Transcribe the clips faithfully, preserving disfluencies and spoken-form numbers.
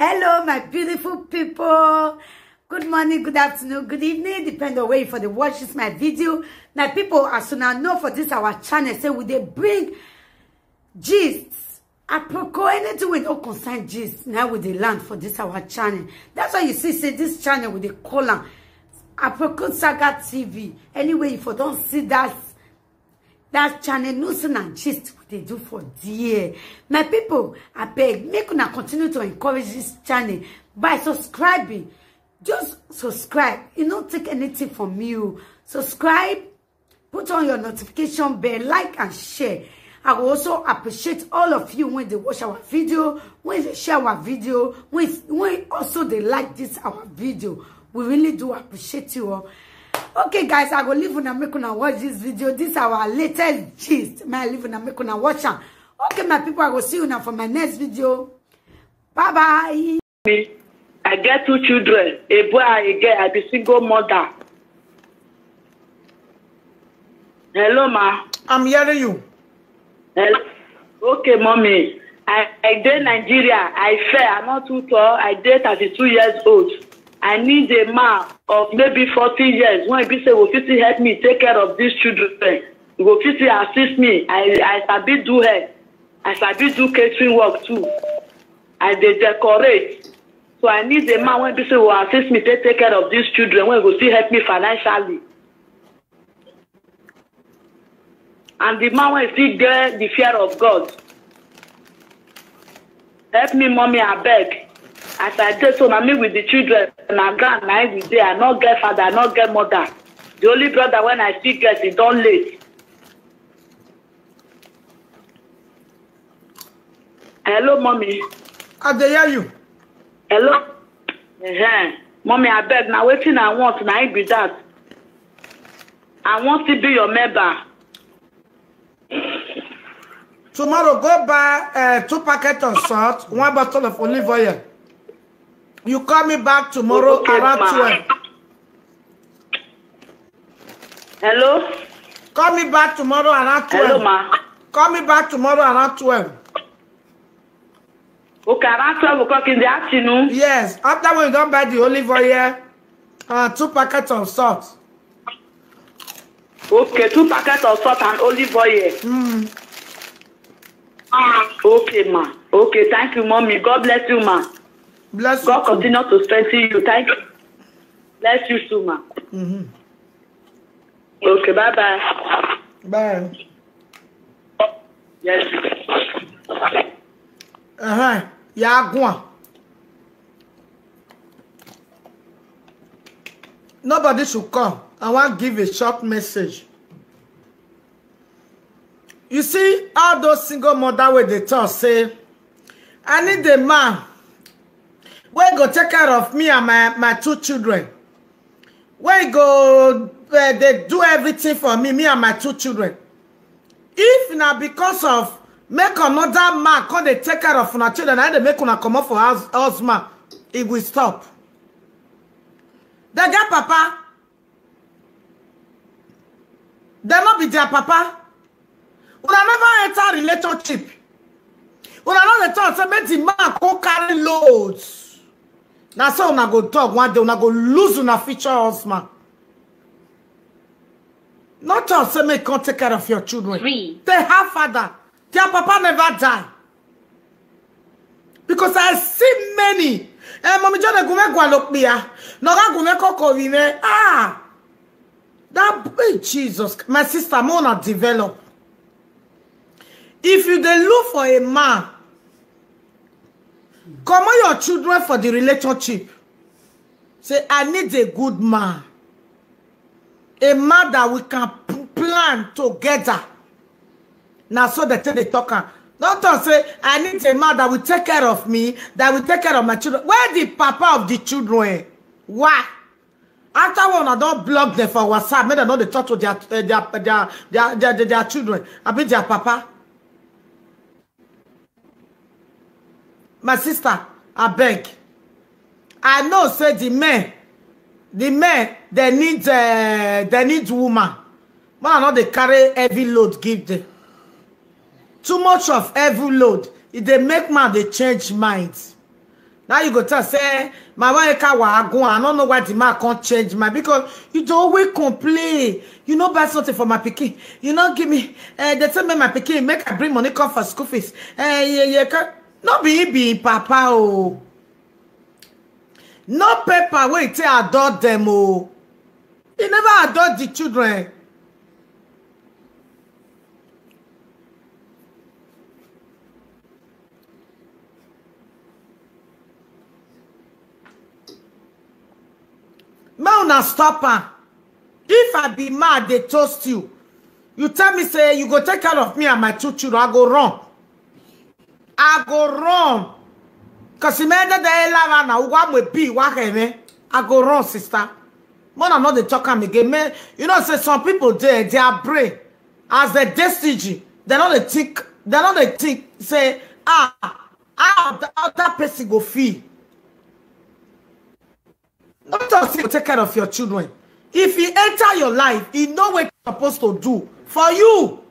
Hello, my beautiful people. Good morning, good afternoon, good evening, depend on where you for the watch this my video. My people, as soon as know for this our channel, say we dey bring gist, apropos anything we don't concern gist. Now we dey land for this our channel. That's why you see, say this channel we dey call am Aproko Saga T V. Anyway, if you don't see that that channel, no say na gist we dey do for there. My people, I beg, make una continue to encourage this channel by subscribing. Just subscribe. You no take anything from you. Subscribe, put on your notification bell, like and share. I will also appreciate all of you when they watch our video, when they share our video, when, when also they like this our video. We really do appreciate you all. Okay, guys, I go leave una make una watch this video. This our latest gist. My leave una make una watch am. Okay, my people, I go see you now for my next video. Bye bye. Me, I get two children, a boy and a girl. I be single mother. Hello, ma. I'm hearing you. Hello. Okay, mommy. I, I dey Nigeria. I fair. I'm not too tall. I dey thirty-two years old. I need a man of maybe forty years. When be say, will fit help me take care of these children. Will fit assist me. I, I sabi do hair. I sabi do catering work too. I dey decorate. So I need a man when be say will assist me take, take care of these children, when go still help me financially. And the man when still get the fear of God. Help me, mommy, I beg. As I dey so, na me with the children, na ground na we dey. I no get father, I no get mother. The only brother when I still get, he don late. Hello, mommy. I dey hear you. Hello. Uh-huh. Mommy, I beg. Now waiting I want, now it be that. I want to be your member. Tomorrow, go buy uh, two packets of salt, one bottle of olive oil. You call me back tomorrow Okay, around ma. twelve. Hello. Call me back tomorrow around twelve. Hello, ma. Call me back tomorrow around twelve. Okay, around twelve o'clock in the afternoon. Yes, after when you don buy the olive oil, uh, two packets of salt. Okay, two packets of salt and olive oil. Mm. Okay, ma. Okay, thank you, mommy. God bless you, ma. Bless God you. Too. Continue to strengthen you. Thank you. Bless you too, ma. Mm-hmm. Okay, bye bye. Bye. Yes. Uh-huh. Yeah, go on. Nobody should come. I want give a short message. You see, all those single mother where they talk say, I need a man where go take care of me and my, my two children. Where go uh, they do everything for me, me and my two children. If not because of make another man come they take care of una children, and they make una come up for house, husband, it will stop. They get papa. They not be their papa. Una never enter relationship. Una not the talk say make the man go carry loads. Now so una go talk one day, una go lose una future husband. Not talk say make come take care of your children. Three. They have father. Their papa never die. Because I see many. Eh, Mommy John, gume gwalokpia. No ga gume koko vime. Ah. That hey, Jesus, my sister, more not develop. If you dey look for a man, comot your children for the relationship. Say, I need a good man. A man that we can p- plan together. Now so they take the talk am. Don't talk say, I need a man that will take care of me, that will take care of my children. Where the papa of the children? Why? After one, I don't block them for WhatsApp. Make dem no dey talk to their uh, their, their, their, their, their, their children. I be their papa. My sister, I beg. I know say the men, the men, they need uh, they need woman. Man, I know they carry heavy load give them. Too much of heavy load, if they make man they change minds. Now you go tell say my wife can wagon. I don't know why the man can't change my, because you don't always complain. You know buy something for my pikin. You know give me. Uh, they tell me my pikin make I bring money come for school fees. Uh, yeah, yeah, can, not be being papa oh. No paper wey take adopt them oh. He never adopt the children. Make una stop am. If I be mad, they toast you. You tell me say you go take care of me and my two children, I go run. I go run. Cause imagine the lava na uwa mwe bi wa heme. I go run, sister. Mona not the talk am again. Man, you know say some people there, they are brave. As the D C G, they don't dey think, they don't dey think say ah, how the other person go feel. Not just you take care of your children. If he enter your life, he know what he's supposed to do for you.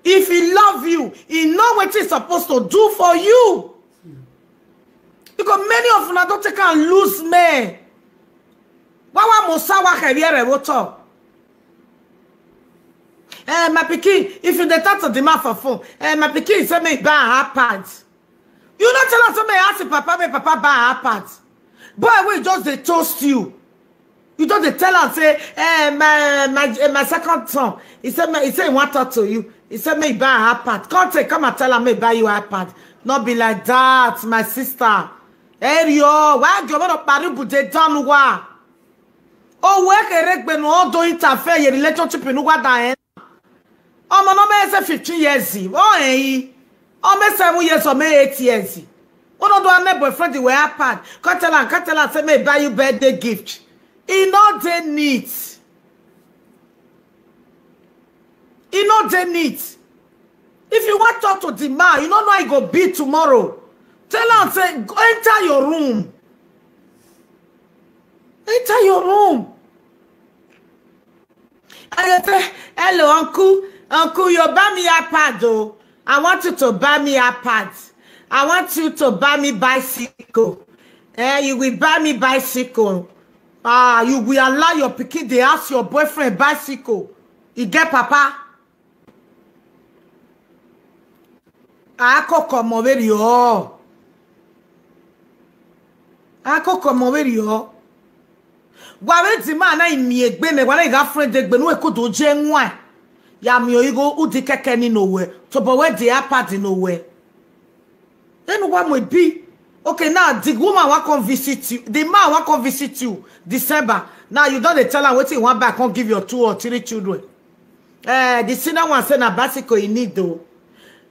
If he love you, he know what he's supposed to do for you. Because many of una don't take and lose men. Wawa mosawa heviere woto. Eh, my pikin, if you dey talk to the man for phone, eh, my pikin say me buy her pants. You not tell us me ask papa, me papa buy her pants. Boy, we just dey toast you. You just dey tell am say, eh, my my eh, my second son. He said, he said he want talk to you. He said me buy her pants. Come take, come and tell am me buy you iPad. Not be like that, my sister. Erio, why do you want to paribu de danuwa? Oh, work a reg when all do interfere your relationship in Uganda. Omo no me say fifteen years. Oh, eh. Omo seven years or me eight years. One of the boyfriend the way apart. Can't tell her, can't tell her say me buy you birthday gift. He not dey neat. He not dey neat. If you want talk to the man, you don't know how he go be tomorrow. Tell am say go enter your room. Enter your room. I go say, hello, uncle. Uncle, you buy me iPad, oh. I want you to buy me iPad. I want you to buy me bicycle. Eh, you will buy me bicycle. Ah, you will allow your pikin dey ask your boyfriend bicycle. You get papa? Akoko mo very oh. Akoko mo very oh. Wa we di man na imi egbe me, wa na ga friend egbe no e ko do je nwa. Ya mi o igo udi keke ni no we. To bo we di apart no we. Then what will be? Okay, now the woman want come visit you. The man want come visit you December. Now you don't dey tell her wetin you want back, come give your two or three children. Eh, the senior one say na bicycle he need though.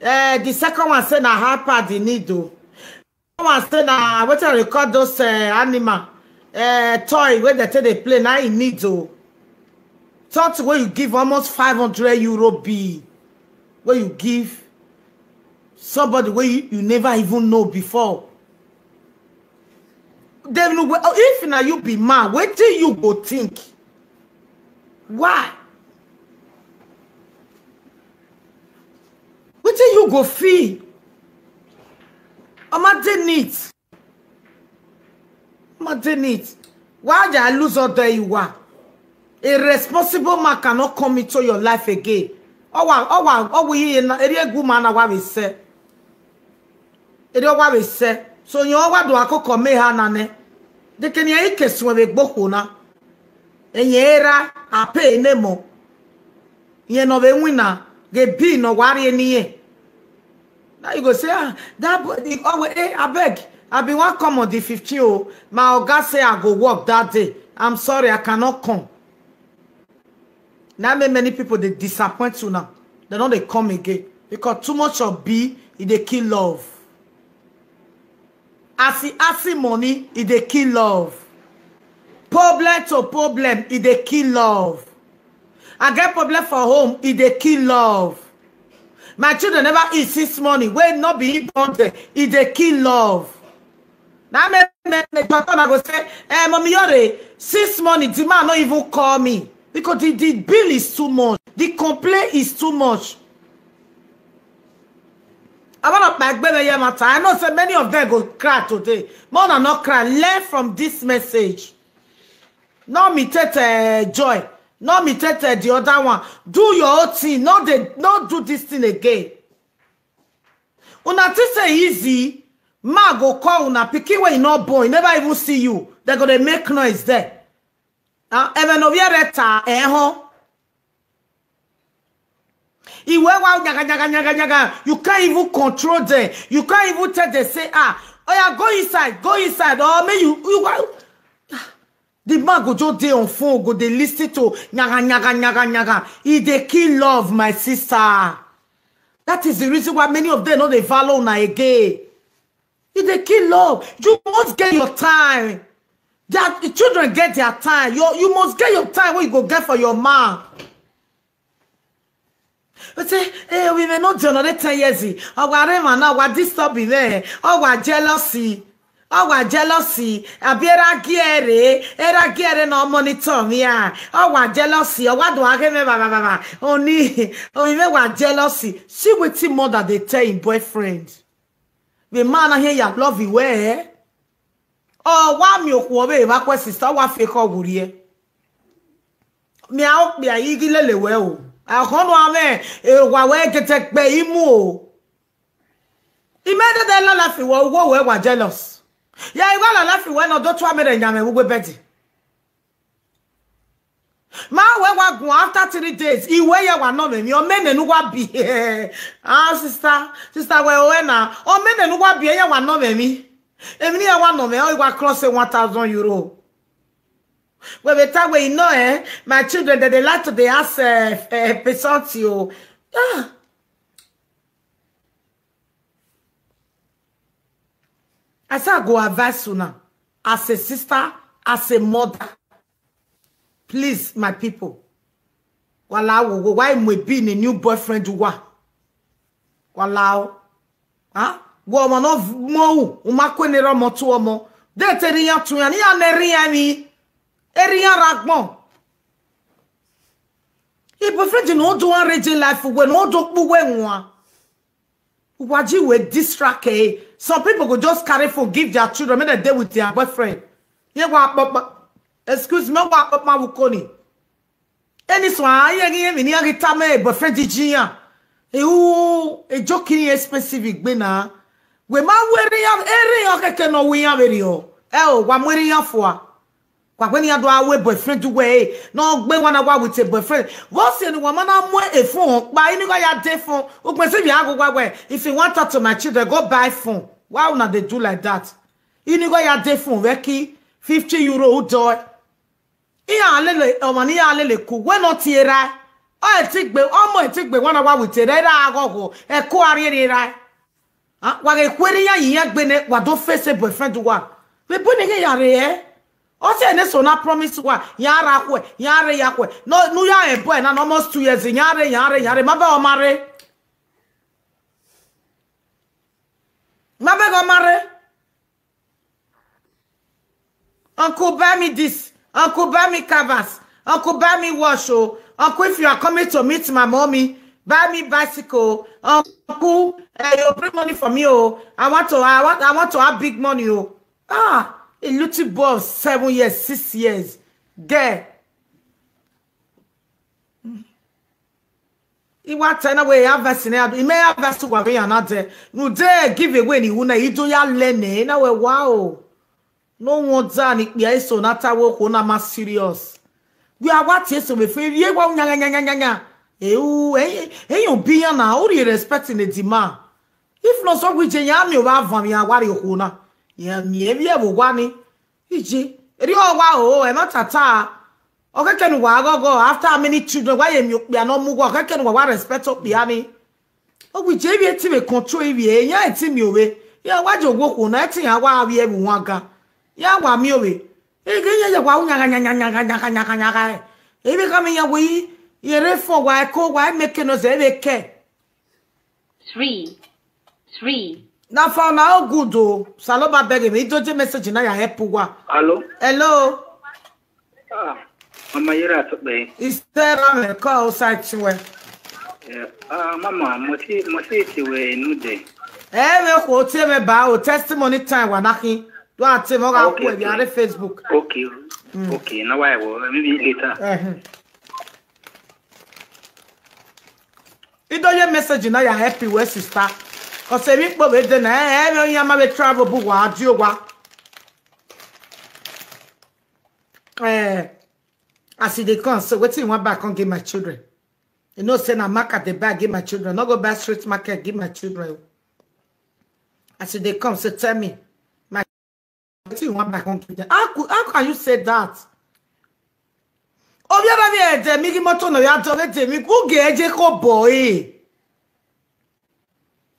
Eh, the second one say na hard pad he need though. One say na wetin I dey call those uh, animal uh, toy wey dem take dey play na he need though. Something wey you give almost five hundred euro bill wey you give somebody wey you, you never even know before. Then if na you be man, wetin you go think? Why? Wetin you go feel? Omo dey neat. Omo dey neat. Why dey lose all the you are? A responsible man cannot come into your life again. Owa owa owa yi na eri egwu ma na wa we se. Eri owa we se. So yo wa do akoko me ha na ne. De ke ni e ke sun we gbo ko na. Enye era ape ne mo. Ye no we wina. Ge bi no wari eni ye. Now you go say, ah, that boy, the, oh, wait, eh, I beg. I be one come on the fifteen. Oh, my oga say I go work that day. I'm sorry, I cannot come. Now many, many people they disappoint you now. They don't they come again because too much of B, it they kill love. Asi asi money, it they kill love. Problem to problem, it they kill love. I get problem for home, it they kill love. My children never eat since morning. Wey not be eat one day, it they kill love. Now me me me Papa na go say, eh, mommy, you're since morning the man not even call me because the, the bill is too much, the complaint is too much. I want to back baby here matter. I know say many of them go cry today. More than not cry. Learn from this message. No imitate uh, joy. No imitate uh, the other one. Do your own thing. No, they no do this thing again. Una think say easy. Ma go call una pikin when you not born. He never even see you. They're gonna make noise there. Uh, even over here, eh, huh? Iwe wa nyaga nyaga nyaga nyaga. You can't even control them. You can't even tell them say ah, oh yeah, go inside, go inside. Or me you you go. The man go just dey on phone, go dey listen to nyaga nyaga nyaga nyaga. He dey kill love, my sister. That is the reason why many of them no dey value una again. You dey kill love. You must get your time. Their the children get their time. You, you must get your time wey you go get for your man. You say, hey, we may not generate ten years. Our man now, what disturb me there? Our jealousy. Our jealousy. Abi era giere, era giere no monitor me ah. Our jealousy. Our do age me baba baba. Only, only me wa jealousy. See wetin mother dey tell him boyfriend. The man na here ya love you well. Oh, wa mi okwu obe ba kwe sister wa fe ko gurie. Mi a okpi a igi lele we o. A hono ame e wa we gete pe imu o. Imede de la la fi wo wo we wa jealous. Ya iwa la la fi we no do twa mere nyame wo bedi. Ma we wa gun after three days. Iwe ya wa no me mi o mene nu wa bi. Ah sister, sister we o na. O mene nu wa bi ya wa no me mi. Emi ni ya wa no me o wa cross one thousand euro. We be tell we you know eh, my children that they like to they ask uh, uh, pesantio. Ah. I say I go advise una as a sister, as a mother. Please, my people. Wala wo wo why mo be in a new boyfriend wa. Wala o. Ha? Wo mo no mo u ma kwe ni ro mo tu omo. De te ri yan tu yan ni ya ne ri yan ni. E ri yan ragbon. E boyfriend no do one raging life we no do pu we nwa. Waji we distract eh. Some people go just carry phone give their children make they dey with their boyfriend. Ye wa papa. Excuse me, wa papa wukoni. Any so aye gi mi ni agi tame boyfriend jiya. E u e joking expensive igbe na. We ma weri ya eri ya keke no we ya weri o. E o wa mweri ya fua. Kwa kweni ya do awe boyfriend we. No gbe wana wa with a boyfriend. Wo se ni wa mana mo e phone pa ini go ya de phone. U gbe se bi ago gwa we. If you want talk to my children, go buy phone. Why una dey do like that? Ini go ya de phone we ki fifty euro u do. Iya lele o mani ya lele ku we no ti era. O e ti gbe o mo e ti gbe wana wa with era ago go. E ku ari era. Ah, wa ge kweri ya yi ya gbe ne wa do face boyfriend wa. Me bu ne ge ya re eh. O se ne so na promise wa. Ya ra kwe, ya re ya kwe. No, nu ya e boy na almost two years. Ya re, ya re, ya re. Ma ba o mare. Ma ba go mare. Uncle, buy me this. Uncle, buy me covers. Uncle, buy me wash. Oh, uncle, if you are coming to meet my mommy, buy me bicycle. Uncle, uh, you bring money for me. Oh, I want to. I want. I want to have big money. Oh, ah, a little boy of seven years, six years, girl. Iwa tena we ya verse ne adu. Ime ya verse wa we another. No dey give away ni una ido ya lene na we wow. No wonder ni pia iso na ta wo ko na ma serious. We are what is we feel ye wa nya nya nya nya nya. E u e e yo bi ya na o ri respect ni di ma. If no so we je ya mi o ba van mi awari ko na. Ya mi e bi e wo wa ni. Iji. Eri o wa o e ma tata. Okeke nu wa gogo after how many children wa ye mi okpia no mu go okeke nu wa respect okpia ni. O wi je bi eti me control ibi e ya eti mi owe. Ya wa jo go ko na eti ya wa wi e bu wa ga. Ya wa mi owe. E ge ye ya wa nya nya nya nya nya nya nya nya. E bi ka mi ya wi ye re fo wa ko wa make no se be ke. Three. Three. Na for na all good o. Saloba beg me. Idoje message na ya help wa. Hello. Hello. Ah, mama yera to be. Is there a call outside to where? Yeah. Ah, mama, mo si mo si ti we nu de. Eme ko tie me ba o testimony time wa nakin. Do ati mo ga ku e bi are Facebook. Okay. Okay, now I will maybe later. Eh. Ido ye message na ya happy we sister. Cause e mi po be de na e e ya ma be travel bu wa di o wa. Eh, as e dey come, so wetin you wan buy come give my children? You know say na market dey buy give my children. No go buy street market give my children. As e dey come, so tell me, my wetin you wan buy come give them? How could, how can you say that? Obiara mi ede mi gi moto no ya do we de mi ku ge eje ko boy.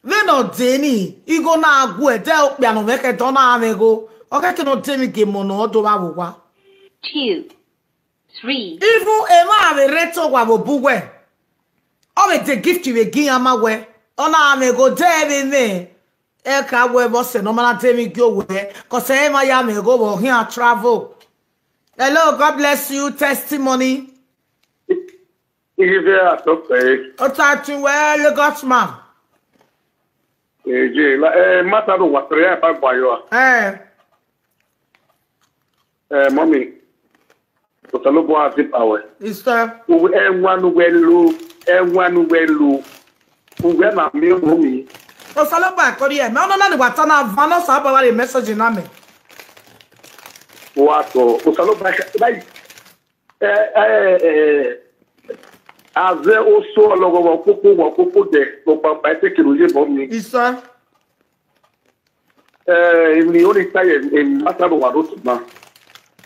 Ve no deni igo na agu ede okpia no meke do na amego. Oke ke no demi ge mono do wa wo wa. Two, three. Even ema ave reto wa bo buwe. Ove de gift we gi ama we. Ona amego de eve me. E ka we bo se no mana demi gi owe. Cause ema ya me go bo here travel. Hello, God bless you. Testimony. Ihe bịa atọpee. Otatu we Lagos man. Eje la eh mata do watre ya pa gbayo. Eh, Eh mami. Otalobo ati pawe. it's time. Uwe enwanu welu, enwanu welu. Uwe na mi mami. Osaloba kori e. Me ono na ni wata na vano sa ba wa message na me. Wato, otalobo bai. Eh eh eh aze oso ologo wa popo wa popo de ko pa pa te kiro je bo mi. It's time. Eh, in the only time in matter of what to na.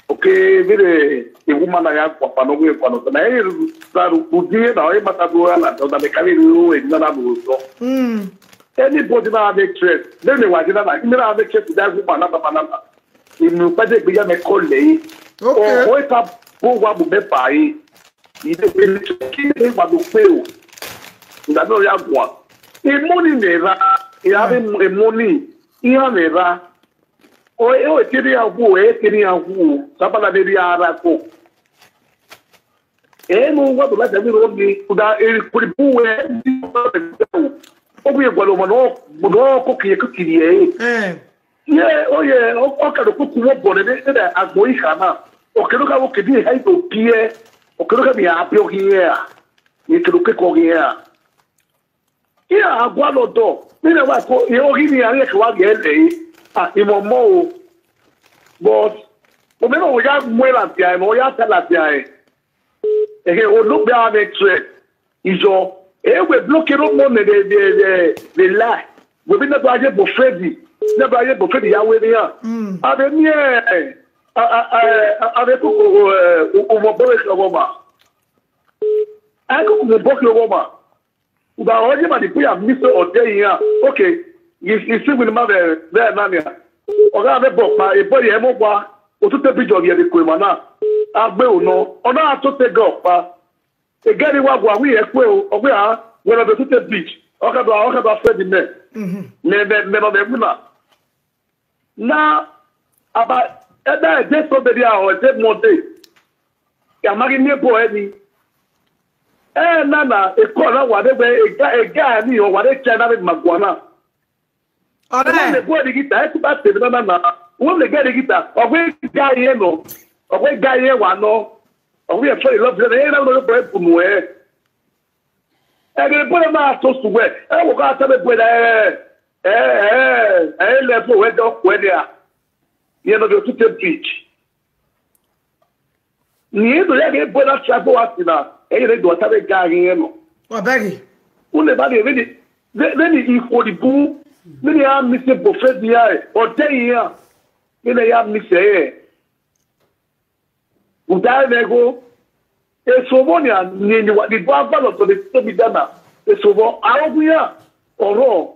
Okay, vile a woman na ya kwa pa no we kwa no. Na e sa ru ku die na e matter do ya na do na me kali ru e na na ru so. Mm. Anybody na have interest. Then me wa na na. Me na have interest that woman na papa na. In pa de gbe ya me call le. Okay. O o pa bo wa bu me pa yi. Ide pe ki ni wa do pe o. Nda no ya gwa. E money ne ra. E have a money. E ha ne ra. O e o kiri ya hu, e kiri ya hu. Sabala de ya ara ko. E no wa do la jami ro ni. Kuda e kuri bu e. O bi e gwa lo mo no. Mo no ko ki e ko kiri e. Eh. Ye, oye, ọ ka do kuku wo bone ne ne agbo iha na. O kedu ka wo kedi ha ido pie. O kedu ka mi apio here. Ye kedu ke ko here. Ye agwa lo do. Mi na wa ko ye o gini ya ye ka wa ye le. Ah, imo mo o. But o me no ya muela ti ai, mo ya ta la ti ai. Ehe, o no be a me tre. Ijo, e we block no mo ne de de de de la. We bi na ba je bo Freddy. Na ba je bo Freddy ya we ni ya. Mm. A be mi e. A a a a be ko ko o mo bo we ko ma. A ko mo bo ko ma. Uba o je ma di puya mi so o de ya. Okay. You you see with ma be be na ni. O ga be bo pa e bo ye mo kwa. O tu te bi jo ye de ko ma na. A gbe o no. O na to te go pa. Egari wa gwa wi ekwe o, ogwe ha, wera be tute beach. Oka do oka do afedi me. Mhm. Me me me no me guna. Na aba ebe je so be dia o je mo de. Ya magi me bo eni. Eh na na e ko na wa de be e ga e ga ni o wa de che na be magwana. Wọ́n lè Ọ̀rẹ́, gbọ́ ẹ̀rí gíta, ẹ ti bá tèmi náà náà. Wọ́n lè gbọ́ ẹ̀rí gíta, ọ̀gbẹ́ ga yẹn nọ, ọ̀gbẹ́ ga yẹn wà nọ, ọ̀gbẹ́ yẹn fẹ́ ìlọ́bìrẹ́ náà, yẹn náà lọ́dọ̀ bọ̀ ẹ̀ bùnú ẹ̀. Ẹ̀rẹ̀ bọ́lá máa tó sùn wẹ̀, ẹ wò ká sábẹ́ bọ̀ ẹ̀ ẹ̀ ẹ̀ ẹ̀ lẹ́ fún òwe dọ́kọ̀ ẹ̀ ni à. Yẹn lọ́dọ̀ tó tẹ̀ bìj. Ni ẹ̀ lọ́dọ̀ yẹn kì í bọ́lá tí a fọ́ wá sí náà, ẹ̀yìn rẹ̀ dùn ọ̀tá bẹ́ẹ̀ ga yẹn nọ. ọ̀bẹ́rì. Wule ba de veni veni ikoribu veni ya mise bofedi ya e ode ya veni ya mise e uda nego esobo ni a ni ni wa ni do agba lo to de to bi dana esobo arogun ya oro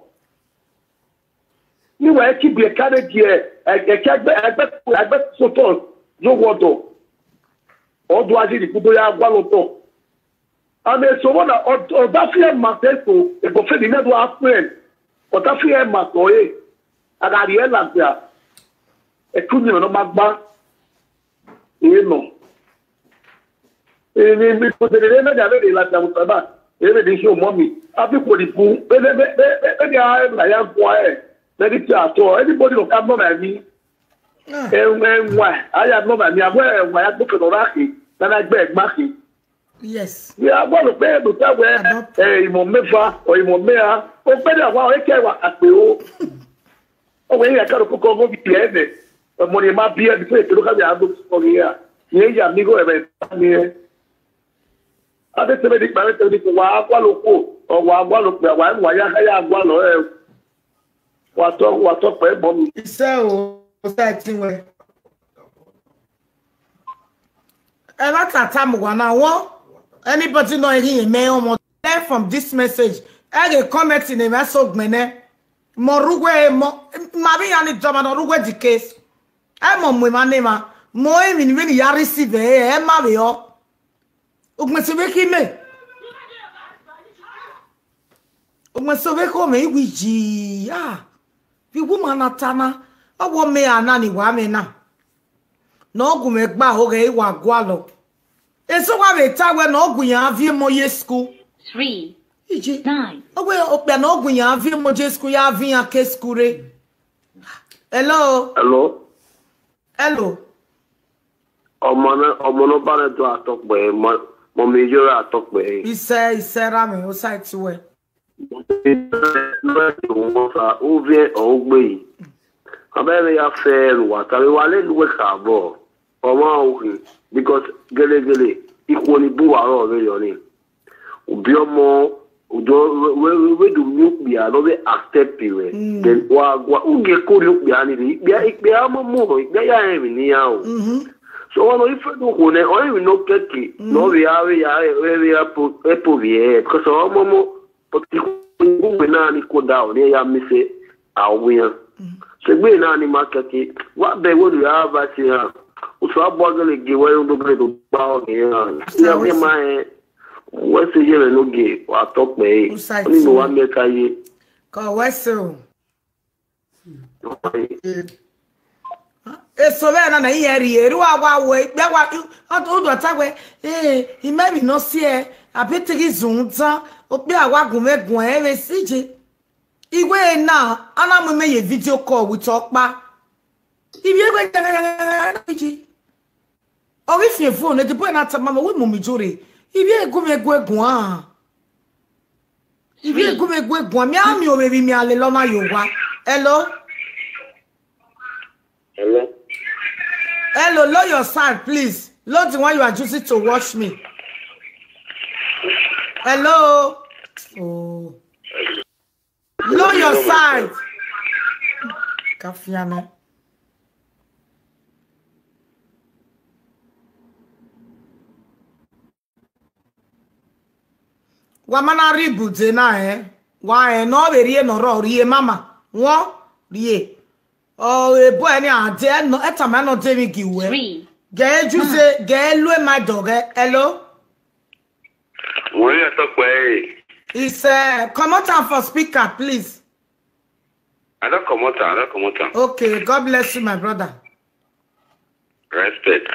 ni wa e ki bi e kare die e e ki agbe agbe agbe soto yo wodo odo aji ni kudo ya agba lo to and esobo na odafia mateso ebofedi ne do afren odafia mato e agari e lagbia etu ni no magba e no e ni mi ko de na ja le lagbia mo saba e le ni so mo mi Abi kò ní fún. Bẹ́ẹ̀ bẹ́ẹ̀ bẹ́ẹ̀ bẹ́ẹ̀ ni a ẹ̀ bẹ̀rẹ̀ ya fún ẹ̀. Bẹ́ẹ̀ ni tí a tọ́. Anybody lọ ká nọ́ọ̀mù ẹ̀ mi. Ẹ̀ ẹ̀ wá. A yà nọ́ọ̀mù ẹ̀ mi. Àbọ̀ ẹ̀ wá ya gbókè lọ́rọ́ àkè. Nana gbẹ́ ẹ̀ gbá kè. Yes. Ìyá gbọ́dọ̀ pé ẹ̀ bùkún àwẹ̀ ẹ̀ ìmọ̀ mẹ́fà ọ̀ ìmọ̀ mẹ́ra. Ó pẹ́ dà wá ọ̀ ẹ̀ kẹ́ wà àpè o. Ọwọ́ yẹn yà ká ló kókó ọmọ bíi ẹ̀ bẹ̀. Ọmọ ni ma bí ẹ̀ bí fún ètò lókàbí àgbo ọ̀rẹ́ yà. Yẹn yà mí kó ẹ̀rẹ̀ ìta mi ẹ̀. Adé tẹ́lẹ̀ ní pàrọ̀ tẹ́lẹ̀ ní kò wá wá ló kó ọ̀wá wá ló pẹ̀ wá wá yá ká yá wá lọ ẹ̀. Wà tọ́ wà tọ́ pẹ̀ mọ́ mi. Iṣẹ́ o, iṣẹ́ ti wẹ̀. Ẹ bá tàtà mọ̀ wá náà wọ́n. Anybody know anything in me ọmọ? Learn from this message. Ẹ lè comment in the message gbẹ̀nẹ́. Mo rúgbẹ́ mo màá bí yan ni jọba náà rúgbẹ́ the case. Ẹ mọ̀ mọ̀ ìmá ní ma. Mo èmi ni wíni yarí sí bẹ́ẹ̀ ẹ má rè ọ́. Ògbìn sí wíkí mè. Ògbìn sí wíkí mè ìwì jì yá. Bí woman na tana. Ọwọ́ mi àná ni wàá mi náà. Na ọgwụ m egba oge ịwa gwalọ. Eso wa be ta we na ọgwụ ya avie mo ye school. Three, Iji. nine. Owe okpe na ọgwụ ya avie mo je school ya avi ya ke school re. Hello. Hello. Hello. Ọmọ náà ọmọ náà bá rẹ̀ tó àtọ́pẹ́ mọ́ mi yóò rà àtọ́pẹ́. Ise ise rame o site we. Lọ́wọ́ tó wọ́n fa ó fi ọ̀hún gbé yìí. Abẹ́rẹ́ ya fẹ́ ẹrù wà tàbí wà lẹ́nu wẹ̀ kààbọ̀. Ọmọ òkè because gẹ́lẹ́gẹ́lẹ́ ikú ni bú wàárọ̀ rẹ̀ yọ ni. Òbí ọmọ òjò wẹ́dùn ní òpìyà lọ́wọ́ accept rẹ̀. Then wà wà ó gẹ kó ní òpìyà ni rè ìpìyà ìpìyà ọmọ mọ̀ ìpìyà yà ẹ̀ rìn níyà o. So wọn lọ ifẹ̀ tó kò nẹ ọ̀rẹ́ mi náà kẹ́kẹ́ náà rè á rè á rè á rè á pò rè ẹ̀ because ọmọ mọ́. But ìgbóngbè náà ni kò dá òní ẹ̀yà mi ṣe àwọn yẹn. Ṣègbè náà ni máa kẹ́kẹ́ wá bẹ̀ wọ́n lè yára bá ṣe hàn. Oṣù àbọ̀ gẹ́lẹ́ gé wáyé ń dógẹ́lẹ́ tó gbá ọ̀gẹ̀ yẹn hàn. Ní abẹ́ máa yẹn wọ́n ṣe yẹ̀rẹ̀ lóge wà tọ́pẹ́ yìí. Ó nínú wa mẹ́ka yé. Kọ̀ wẹ́sẹ̀ o. Eso bẹ́ẹ̀ náà náà yẹn rí èrú àwa wọ ẹgbẹ́ wa ọdún ọdún ọ̀tá wẹ ee ìmẹ́rì náà sí ẹ àbí tìrì zùn tán ó pé àwa gùn mẹ́gùn ẹ̀ rẹ̀ síje ìwé náà alámúmẹ́yẹ fídíò kọ̀ wìtọ́ pa ìwé ẹgbẹ́ jẹjẹrẹ ọ̀rí fìyẹn fún òun ètò bóyá náà tàbí àwọn wíwọ̀n mi jóre ìwé ẹ̀gún mi ẹ̀gún ẹ̀gún hàn ìwé ẹ̀gún mi ẹ̀gún ẹ̀gún hàn mi àmì òwe mi àlè lọ́nà yorùbá. Hello. Hello. Hello, low your sound, please. Low the one you are using to watch me. Hello. Oh. Low your sound. Kafiana. Wamana ribu de na eh. Wa eh no be rie no ro rie mama. Won rie. Oh, e boy ni ade no etama no de mi gi we. Three. Ge ju se ge lu e ma do ge. Hello. Wọ́n yà sọ pé It's uh, come out and for speaker, please. I don't come out, I don't come out. Okay, God bless you, my brother. Respect.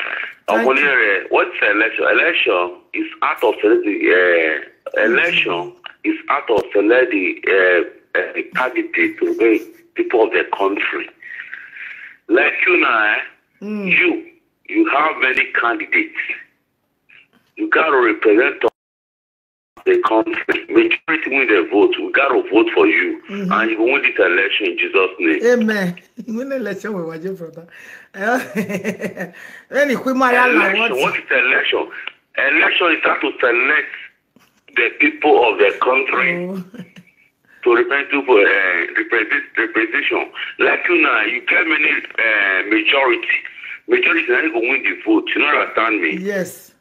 Ọmọnì rẹ̀, what's election? Election is out of the uh, election is out of the lady uh, uh, candidate to the people of the country. Like you now, eh, Mm. you you have many candidates. You gotta represent the country. Majority win the vote. We gotta vote for you, Mhm. And you go win this election in Jesus' name. Amen. Win election with my brother. Any quick my Election. What is election? Election is how to select the people of the country Oh. to represent you for uh, represent, representation. Like you now, you get many uh, majority. Majority now you go win the vote. You know understand me? Yes.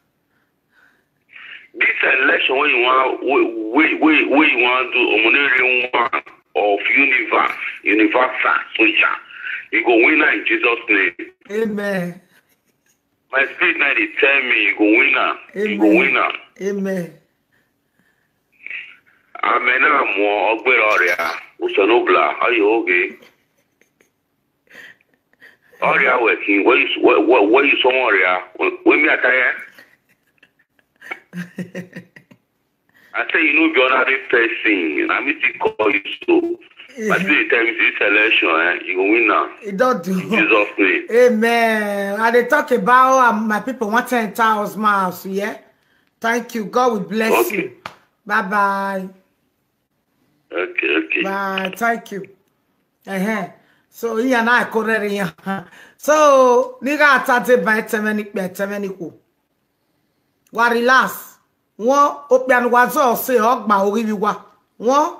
This election when you want, we we we we you want to do Omonere one of universe, universal soldier. You go win in Jesus' name. Amen. My spirit now they tell me you go win am. You go Amen. Win am. Amen. Amen. I'm more Ogbera Oria. Usanobla. Are you okay? Oria working. Where you where where, where you some Oria? When, when me attire? I say you no be ordinary person. Na me still call you so. But you dey tell me this election, eh, you go win now. E don do. In Jesus' name. Amen. I dey talk about how, um, my people want to enter house, my house, yeah? Thank you. God will bless Okay. you. Bye bye. Okay, okay. Bye. Thank you. Uh-huh. So, yeah, na I correct ya. So, nigga, atate by temeni pe temeni ko. Wa relax. Won opian wa zo se ogba ori wi wa. Won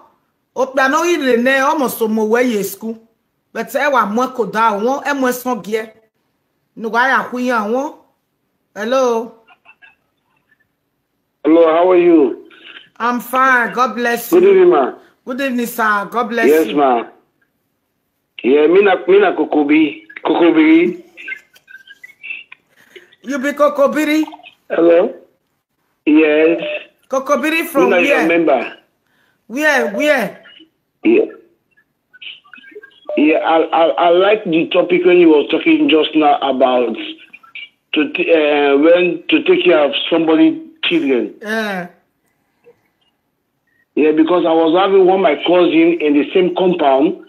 opian ori le ne omo so mo we ye school. But e wa mo ko da won e mo son gie. No wa ya ku yan won. Hello. Hello, how are you? I'm fine. God bless Good you. Evening, ma. Good evening, sir. God bless Yes, you. Ma. Yeah, Mina Mina Kokobi Kokobiri. You be Kokobiri? Hello. Yes. Kokobiri from Mina, your where? Member. Where? Where? Yeah. Yeah, I, I I like the topic when you was talking just now about to t- uh, when to take care of somebody children. Uh, Yeah, because I was having one my cousin in the same compound.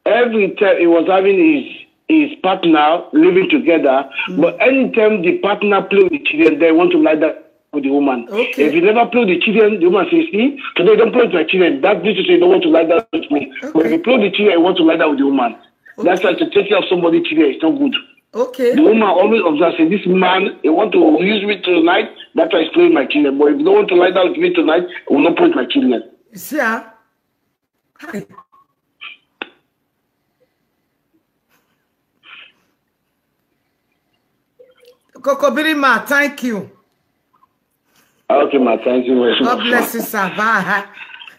Every time he was having his his partner living together, but anytime the partner play with the children, they want to lie down with the woman. Okay. If you never play with the children, the woman says, "See, today don't play with my children. That this is you don't want to lie down with me." But if you play with the children, you want to lie down with the woman. That's why to take care of somebody children is not good. Okay. The woman always observes, "Say, this man, he want to use me tonight. That's why he's playing my children. But if you don't want to lie down with me tonight, I will not play with my children." You see, ah? Hi. Kokobiri ma, thank you. Okay, ma, thank you very much. God bless you, sir. Bye.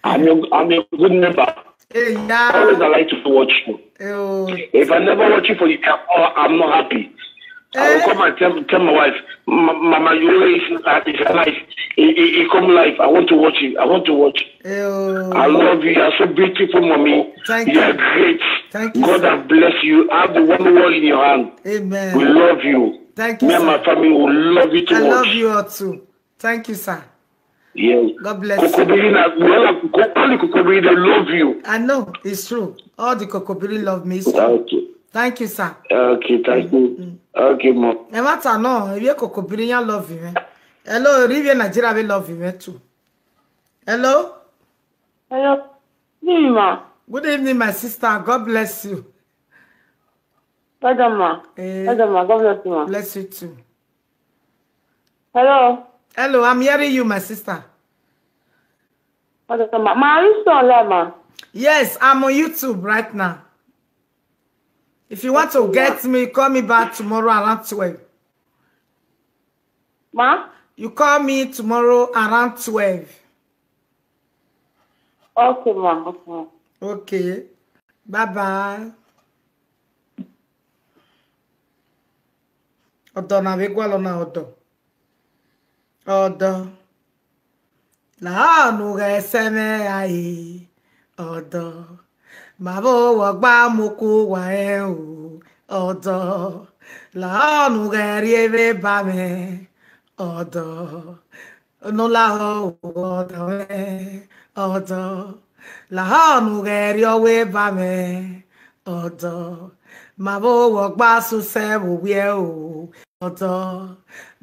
I'm your, I'm your good member. Hey, Always I yeah. Like to watch you. Oh, If I never watch you for the camp, oh, I'm not happy. I will Eh? Come and tell, tell my wife, "Ma- Mama, you always is alive. He, he, he come live. I want to watch you. I want to watch you." Oh. I love you. You're so beautiful, mommy. Thank You're you. Great. Thank you, God sir. Have blessed you. Have the one world in your hand. We Amen. Love you. Thank you, Me and my sir. Family will love you too I much. Love you all too. Thank you, sir. Yes. God bless you. Kokobiri na, well, all the Kokobiri, they love you. I know it's true. All the Kokobiri love me. It's true. Okay. Thank you, sir. Okay, thank you. Okay, mom. Ẹ má ta náà, ẹ yẹ Kokobiri yẹn love you. Hello, Rivier Nigeria will love you too. Hello. Hello. Good evening, ma. Good evening, my sister. God bless you. Well done, ma. Eh, Well done, ma. God bless you, ma. Bless you too. Hello. Hello, I'm hearing you, my sister. Well done, ma. Ma, are you still online, ma? Yes, I'm on YouTube right now. If you want to get me, call me back tomorrow around twelve. Ma? You call me tomorrow around twelve. Okay, ma. Okay, ma. Okay. Bye bye. Ọdọ na wegwalo na ọdọ. Ọdọ. Laanu ghe seme aye. Ọdọ. Mavo wọgba muku wa e o. Ọdọ. Laanu ghe rieve ba me. Ọdọ. No la ho ọdọ me. Ọdọ. Laanu ghe ri owe ba me. Ọdọ. Mavo wọgba suse wo wie o. Ọdọ.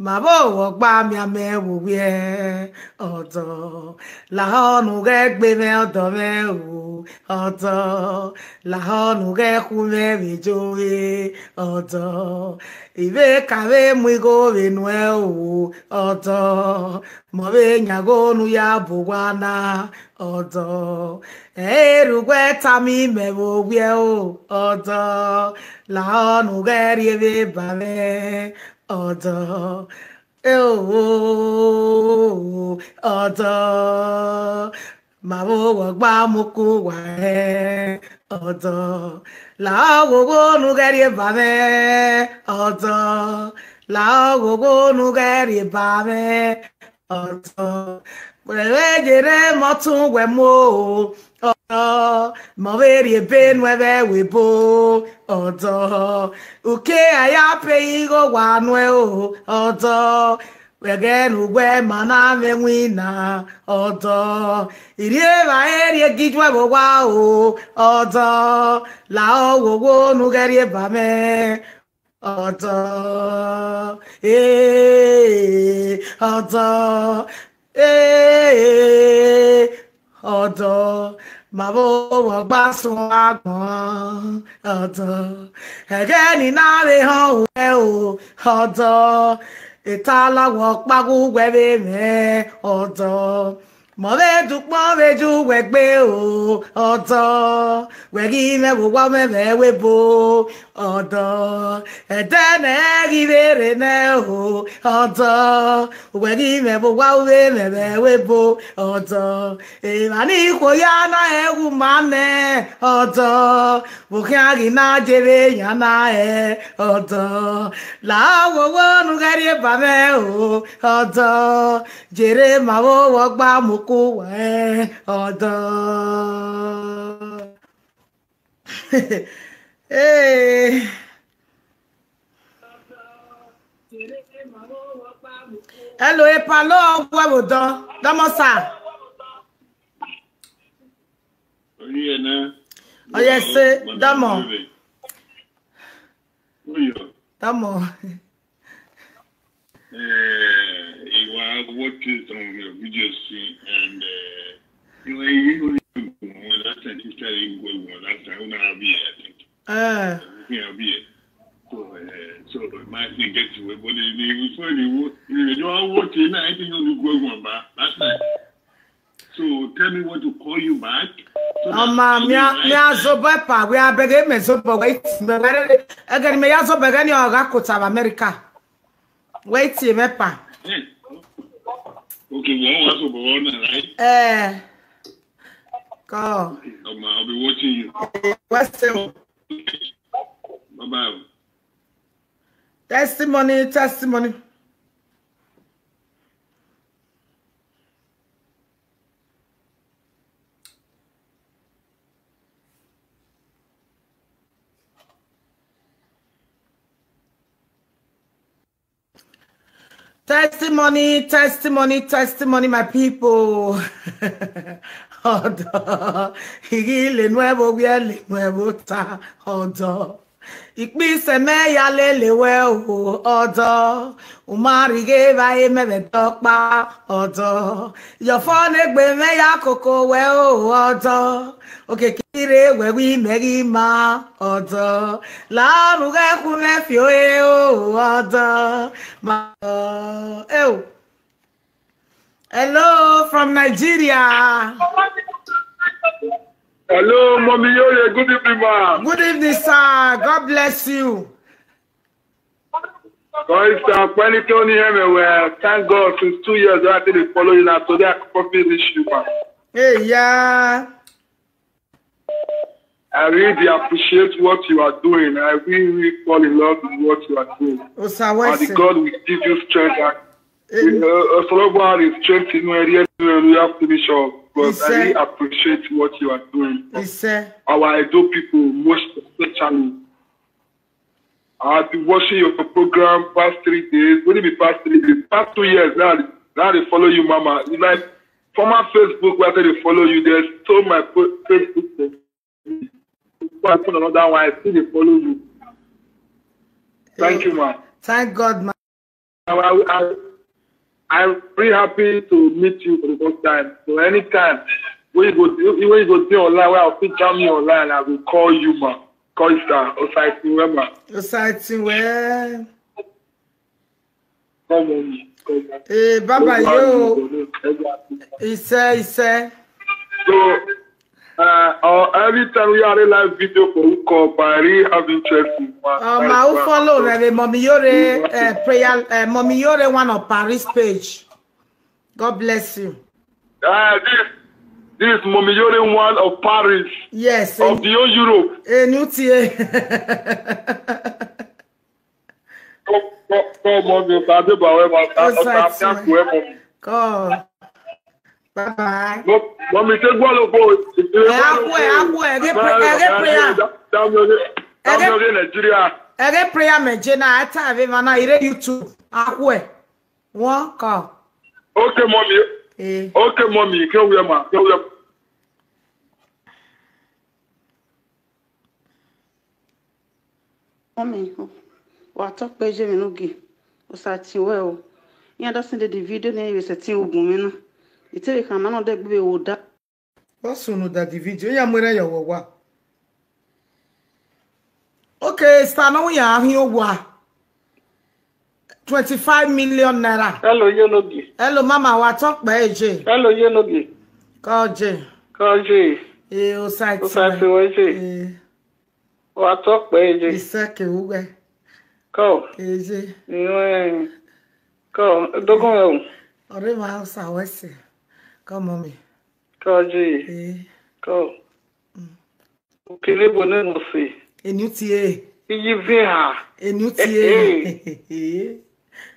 Mavo wọgba miame wo wie. Ọdọ. Laanu ghe gbe me ọdọ me o. Ọdọ. Laanu ghe ku me ve jo e. Ọdọ. Ive ka ve mu igho ve nu e o. Ọdọ. Mo ve nyago nu ya bo wa na. Ọdọ. Eru gwe ta mi me wo wie o. Ọdọ. Laanu ghe rieve ba me. Ọdọ. E o. Ọdọ. Mavo wọgba muku wa e. Ọdọ. Laanu ghe nu ghe rieva me. Ọdọ. Laanu ghe nu ghe rieva me. Ọdọ. Were jere mo tun we mo. Ọdọ. Mo ve ri ebe nu eve we bo. Ọdọ. Uke aya pe igho wa nu e o. Ọdọ. Wege nu gwe mana me wina. Odo. Irie ba erie gijwe bo wa o. Odo. La o wo wo nu gerie ba me. Odo. Eh, odo. Eh, odo. Ma bo wo gba sun agbon. Odo. Ege ni na re han o, eh, o. Odo. Itala wo pa gu gwe be me. Odo. Mo ve du pon ve ju we gbe o. Odo. We gi me wo wa me ve we bo. Odo. Ede ne gi ve re ne o. Odo. We gi me wo wa ve me ve we bo. Odo. E ma ni ko ya na e wu ma ne. Odo. Wo kya gi na je ve ya na e. Odo. La wo wo nu gari ba me o. Odo. Jere ma wo wo gba mo ku we. Odo. Hey. Hello, e palo wo wo do. Domo sa. Oye na. Oh, yes, sir. Domo. Oyo. Domo. Uh, you are watching some of your videos, see, and uh, you are you know last time you started going last time when I be I think Uh, you know be so uh, so my thing get to it, but the the before the wo- you know you are watching now I think you go on back last time. So tell me what to call you back. So that Oma you mi a know, mi a zo boy pa we a bege me zo boy wait me where again me ya zo bege ni oga kota of America. Wait me pa. Yes. Okay, we want to go on, right? Eh. Go. Um, I'll be watching you. What's the Bye bye. Testimony, testimony. Testimony, testimony, testimony, my people. Odo, igi le nuevo, bien le nuevo ta, odo. Ikpise me ya lele we o, odo. Umari ge va e me ve dokpa, odo. Your phone egbe me ya koko we o, odo. Okay, kire we wi me gi ma, odo. La ru ge ku me fi o e o, odo. Ma, oh, eh, oh. Hello from Nigeria. Hello, Mommy Yole. Good evening, ma. Good evening, sir. God bless you. Guys, I'm Tony everywhere. Thank God, since two years I think they follow you now. Today I could probably reach you, ma. Hey, yeah. I really appreciate what you are doing. I really, really fall in love with what you are doing. And the Osawese. God will give you strength. And Hey, uh, uh, Solomon is strength in where you have to finish up. But Yes, I really sir. Appreciate what you are doing. He said, Our Edo people, most especially. I've been watching your program past three days. What do you mean past three days? Past two years now. Now they follow you, Mama. It's like former Facebook where they follow you. There's so my fo- Facebook. Thing. Go and put another one. I still they follow you. Thank you, ma. Thank God, man. I, I, I'm very happy to meet you for the first time. So anytime when you go, when you go be online, where I'll still jam you online, I will call you, ma. Call you, sir. Osai, ma. Society, well. Come on, come on. Hey, Baba, yo. Exactly. He said, he said. So, uh, uh, every time we are a live video for who call, but I really have interest in one. Oh, my, who follow me, Mommy Yore, uh, prayer, uh, Mommy Yore, one of Paris page. God bless you. Uh, this, this Mommy Yore one of Paris, Yes, of a, the whole Europe. A new T A. Come, come, come on, mi ò bá dé bá wẹ́ mọ́. Ó sọ Ọ̀sán àti àti àpò ẹ̀ mọ́. God. Bye bye. Mo, mo mi ṣe gbọ́ lóko. Ẹ á kú ẹ, á kú ẹ, ẹ gé pray-, ẹ gé prayer. Dámi orí, dámi orí Nàìjíríà. Ẹ gé prayer mẹ̀jẹ̀ náà, ẹ tà ẹ fẹ́ máa náà, eré YouTube. Á kú ẹ. One call. Okay, mommy. Eh. Okay, mommy. Can we ma? Can we? Mommy, wa talk pe je mi no gi. O sa ti we o. Ya da send the video ne we se tin ogun mi na. Ite we kan ma no de gbe wo da. What's on that the video? Ya mwere ya wawa. Okay, star no ya ahin owa. Twenty-five million naira. Hello, Yenogi. Hello, mama, wa talk pe eje. Hello, Yenogi. Ko je. Kaji. Eh, o site. O sa ti we je. Eh, Wa talk pe je. iseke uwe. Ko. Eje. Iwe. Ko. Dogon e o. Ore ma sa wese. Come on me. Kaji. Eh, Ko. Kele bo ne mo si. enu tie. Iyi vi ha. Enu tie.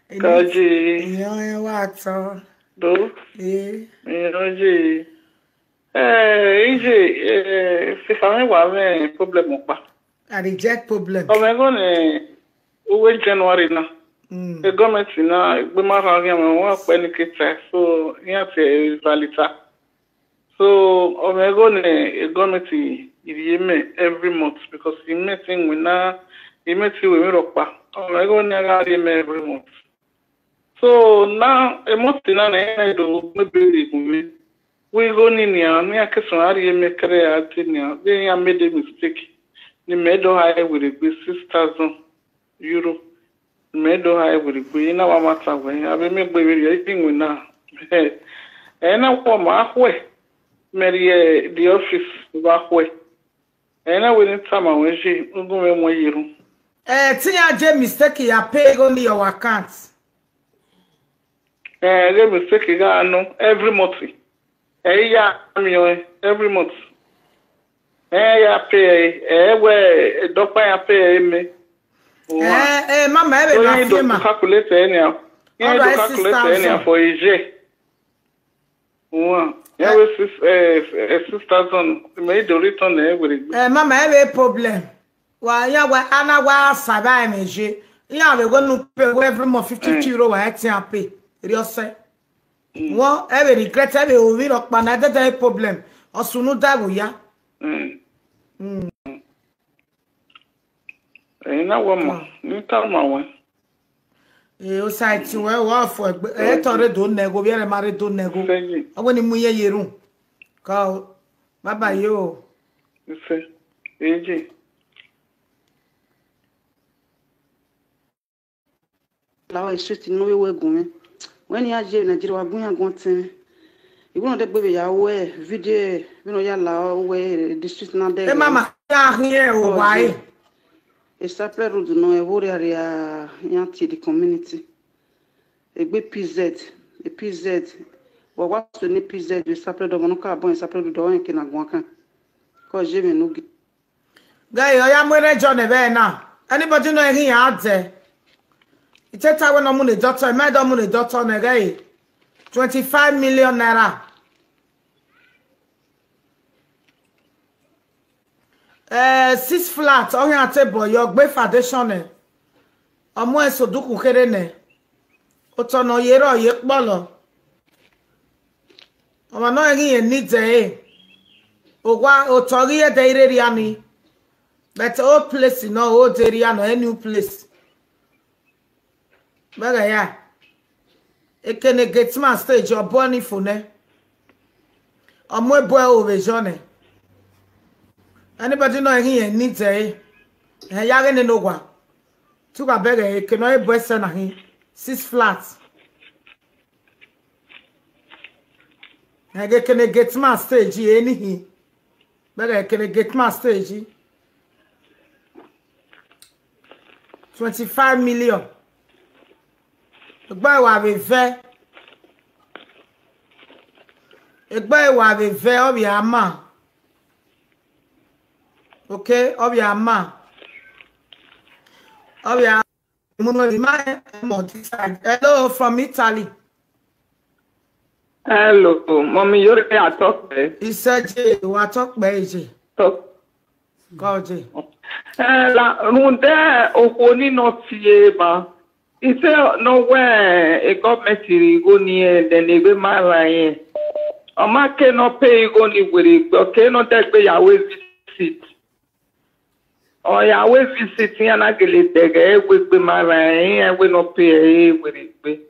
Enu Kaji. Yo, yo, wa to. Do. Eh, Kaji. Eh, ije, eh, se ka mi wa me problem pa. I reject problem. O me go ne uwe January na. Mm. The government na gbe ma ra ri mo wa pe ni kete. So, ya ti valita. So, o me go ne the government iri me every month because the me thing we na, the me thing we mi ropa. O me go ne ga ri me every month. So, na e month na na e do me be ri me. We go ni ni a, ni a ke so ari me kere a ti ni a. We ya made a mistake. Ni me do ha e we be six thousand euro. Me do ha e we be na wa mata we. A be me gbe we ri e tin we na. E na ko ma hwe. Me ri e the office wa hwe. E na we ni tama we ji, ugu me mo yiru. Eh, tin ya je mistake ya pay go ni your account. Eh, the mistake ga no every month. Eh, ya mi o every month. Eh, ya pay, eh, we, eh, dokpa ya pay me. Wa. Eh, eh, mama, ebe So na you do fima. Calculate anyhow. You All do right, calculate six thousand. Anyhow for eje. Wa. Yeah, we six, eh, eh, six thousand. Me do return eh, we. Eh, mama, ebe problem. Wa ya wa ana wa saba emeje. Ya we go no pay we every month fifty euro wa e tin a pay. Ri o se. Won ebe regret ebe o wi ro pa na de de problem. Osunu da wo ya. Mm. Mm. Eh, na wa ma. Ni ta ma wa. Eh, o site we wa fo egbe. Eh, to re do nego, bi re ma re do nego. Seji. Awe ni mu ye yerun. Ka o. Baba yo. Ife. Eji. La wa street no we we gun mi. When ya je Nigeria wa gun ya gun tin. Iwo no de gbe ya we video, we no ya la we the street na de. Eh, mama, ya here o wa e. E saple road no e wo re area ya ti the community. E gbe P Z, e P Z. Wa wa so ni P Z we saple do mo no ka bon e saple do en ke na gun kan. Ko je me no gi. Guy, oya mwere John ebe na. Anybody know anything out there? Ite ta we no mu ne doctor, me do mu ne doctor ne guy. Twenty-five million naira. Eh, six flat, ohin ate boy, your gbe foundation ne. Omo eso duku kere ne. Oto no yero ye polo. Omo no egi ye ni de e. Owa oto gi ye de ire ri ani. But old place no, old area no, a new place. Bega ya. Ekene gateman stage, obo ni fo ne. Omo ebo e ove jo ne. Anybody know egi ye ni de e. E ya ge ne no wa. Tuka bega e ke no ebo e se na hi. Six flat. Ege kene gateman stage, anything. Bega kene gateman stage. Twenty-five million. Egbe wa be ve. Egbe wa be ve, obi ama. Okay, obi ama. Obi ama. Hello, from Italy. Hello, mommy, you're a talk. Iseji, wa talk beji. Talk. Koji. Eh, la, runde okoni no tie ba. He say no where a government go near then they be my line. Oma ke no pay go ni were okay no that be Yahweh visit. Or Yahweh visit here na gele dege we be my line we no pay we be.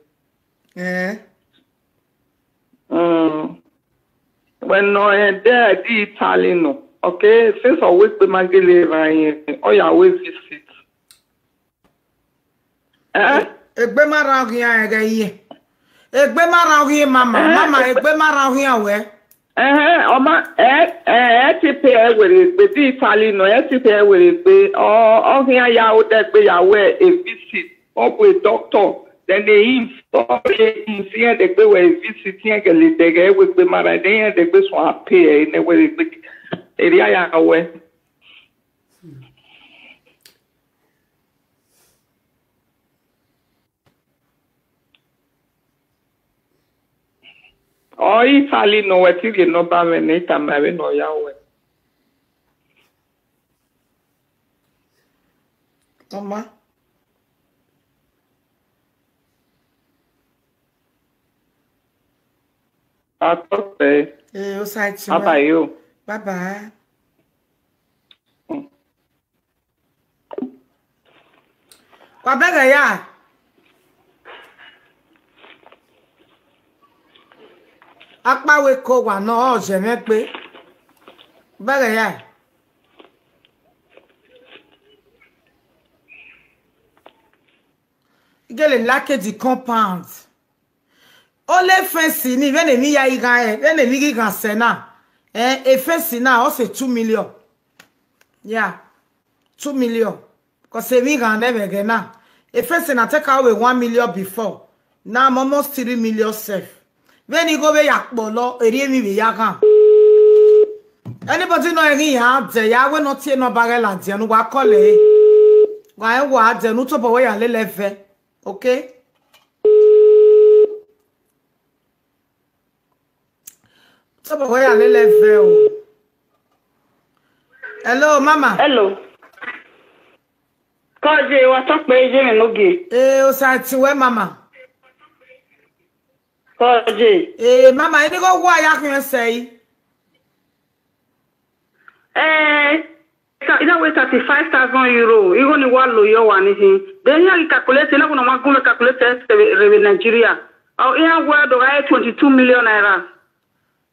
Eh. Mm. When no eh, there the Italian no. Okay, since I wait be my gele line or Yahweh visit. Eh? Egbe mara ohin ege ye. Egbe mara ohin mama. Mama egbe mara ohin awe. Eh, oma eh eh eh ti pe e were gbe di Italian no eh ti pe e were gbe o o hin ya o de gbe ya we a visit. O bu a doctor then they him for him see the gbe we visit here gele de ge we gbe mara de here de gbe so a pay e ne were gbe area ya we. Or Italy no we till you no ba me ne ita me we no ya we. Mama. Atope. Eh, o sa ti. How about you? Bye bye. Wabega ya. Akpa we ko wa no o je me pe. Bega ya. Igele lake di compound. Only fence ni when emi ya iga eh when emi gi gan se na. Eh, a fence na o se two million. Yeah. Two million. Because emi gan never get na. A fence na take away one million before. Now I'm almost three million safe. When you go be yakpolo, eri emi be yagan. Anybody know any ya de ya we not here no bagel and no wa call eh. Wa e wa de no to bo we ya lele ve. Okay? To bo we ya lele ve o. Hello mama. Hello. Koje wa to pe je mi no ge. Eh, o sa ti we mama. Koje. Eh, mama, ini go wa ya kun sei. Eh, you know, with thirty-five thousand euro, you only one lo your one is in. Then you calculate, you know, when I go calculate rebe Nigeria. Oh, yeah, well, the guy twenty-two million naira.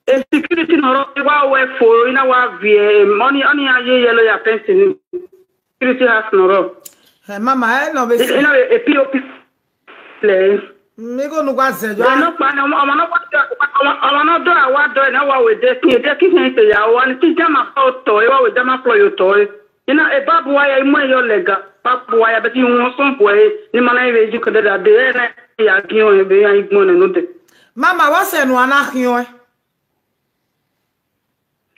A security no ro wa we fo ina wa vie money oni aye yellow ya pension. Security has no ro. Eh, mama, eh, no be You know, a P O P play. Mi go nu gwa ze jo. They no pa no ọmọ no pa ọmọ no do awa do na wa we de ki de ki hin te ya wa ni ti jama ko to e wa we jama ko yo to e. You know, a babu wa ya mo yo lega. Babu wa ya be ti won son ko e ni mana e ju ko da de na ya gi o e be ya igbon no de. Mama, wa se nu ana hion.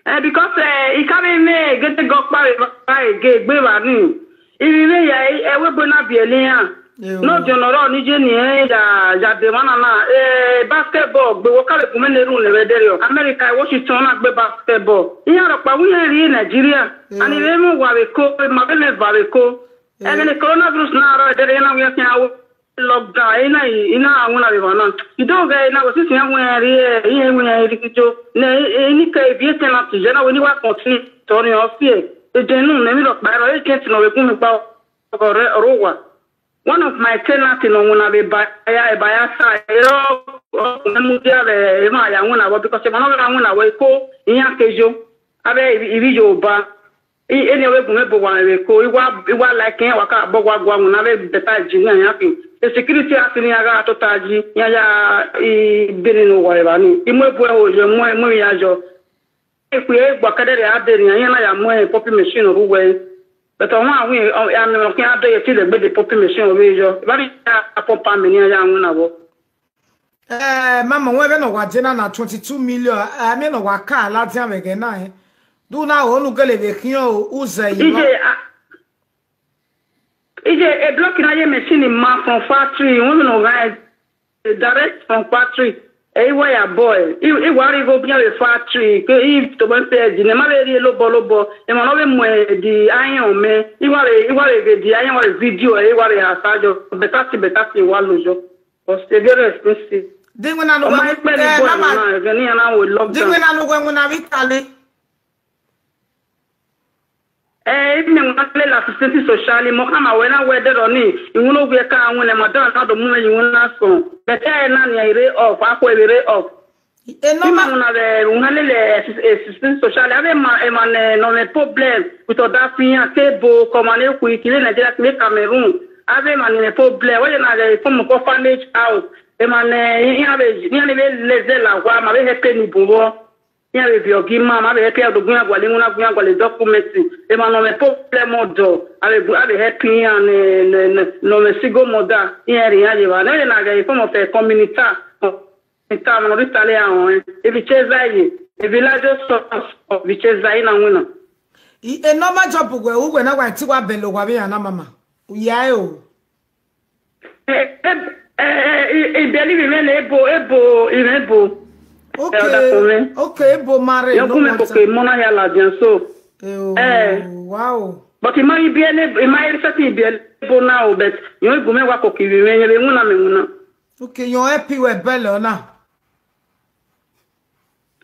Eh, because eh, he can't make get the go by by gay baby. If you may, I will go not be a liar. No, General, ni Jenny, eh, ya, ya, the one na, eh, basketball, but what kind of women they rule the radio? America, Washington, not be basketball. Here, but we are in Nigeria, and even Wariko, Mabele Wariko, and the coronavirus now, there are now we are lockdown, ina ina awuna be bana. You don't get ina go sisi yangu ya ri e, iye mu ya ri kijo. Ne ini ka bi tenant je na we ni wa continue to ni o fie. E je nu ne mi lo pa ro e je ti no we kun mi pa o re ro wa. One of my tenant no wuna be ba ya e ba ya sa e ro o ne mu dia be e ma ya wuna wo because e ma no ga wuna wo ko iya kejo. Abe ibi yo ba. I eni owe gume bo wa we ko iwa iwa like en wa ka bo wa gwa na we beta ji ni ya fi. E security asini ya ga to ta ji ya ya i bini no wa ba ni. I mo bu e o je mo mo ya jo. E ku e gba kede re ade ni ya na ya mo e popping machine ru we. But on wa wi ya mi ki ade ye ti le gbe de popping machine o we jo. Ba ni ya pump am ni ya won na wo. Eh, mama, we be no wa jena na twenty-two million. Eh, me no wa ka la dia we ge na eh. Du na o nu gele be kion o u ze yi. Ije a- Ije a block na ye machine ma from factory. Won no ga e direct from factory. Hey, why a boy? He, he worry go be a factory. He to be paid. He never really lobo lobo. He man over more the iron man. He worry, he worry get the iron or video. He worry a sajo. Better see, better see. One lojo. But they get expensive. Then when I know Oh my, when, many eh, boy Mama, now. Then he and I will lock then down. When I know when, when I Italy. Eh, if me want to assistance socially, mo kama wena weather on it. You know we can when a madam not the moment you want us from. But I na ni ire off. I will ire off. E no Ima ma una le una le le assistance sociale. Ave ma e ma ne no me problem. With other thing a table come on e quick in Nigeria, make Cameroon. Ave ma ne problem. Why na le from orphanage house? E ma ne in ave ni ave le ze la wa ma ve help ni bubo. Ni ave bi ogi ma ma ve help ya do gwa le una gwa le document. E ma no me problem odo. Ave gu- ave help ya ne ne ne- no me sigo moda. Ni ere ya je ba. No na ga from of a community. Nta mo ri tale awon e bi cheza ye e bi lajo so so bi cheza ina wina. I e no ma job gwe u gwe na gwa ti wa belo gwa bi ana mama. U ya e o. E e e e i beli bi me le ebo ebo i me ebo. Okay. Oda ko me. Okay, ebo mare Yo no ku me want ko ke mo na ya la bien so. Eh, Eh. Wow. But i ma i bi ele i ma i sa ti bi ele ebo na o, but yo i gu me wa ko ki bi me ye be wuna me wuna. Okay, yo e pi we belo na.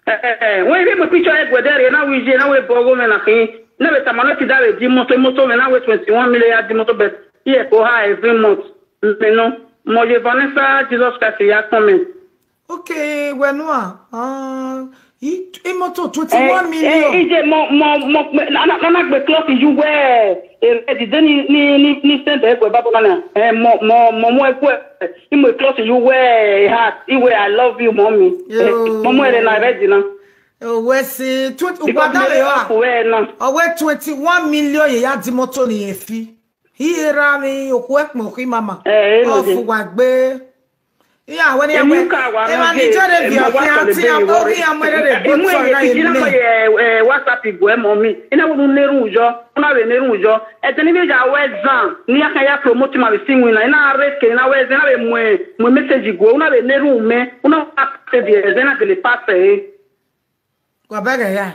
Eh, eh, eh, when you picture egg with there, now we je now we bogo me na kin. Never tamano ti dare di moto moto me na we twenty-one million ya di moto, but here go high every month. Me no. Mo je Vanessa Jesus Christ ya comment. Okay, we no a. Ah, i i moto Eh, twenty-one eh, million. Ije mo mo mo me- na na na na gbe close you where. Eh, eh, the day ni ni ni ni send egg with babo na. Eh, mo mo mo mo egg with. Imo close you where heart. Iwe I love you, mommy. Yo. Momo ere na ready na. O we si twenty Because ugbada me le up wa. Where na. O we twenty-one million ye ya di moto ni efi. Hi era mi oku e pon ki mama. Eh, eh, no. Ofu wa gbe. Iya we ni Emu awe. Ka wa E na ma ni je. Jore bi Emu o wa ki so le ati be a o worry. Ri amere re Emu bo so e na ti jina mo eme. Ye eh, WhatsApp igwe mommy. Ina wo neru ujo. Una we neru ujo. E teni mi ja we zan. Ni aka ya promote ma we sing wina. Ina reke na we zan na we mwe mwe message igwe. Una we neru me. Una wa se bi e zan na gele pass eh. Kwa bega ya.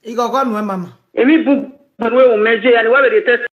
Igogo nu e mama. Emi bu bu we o meje ya ni wa we de test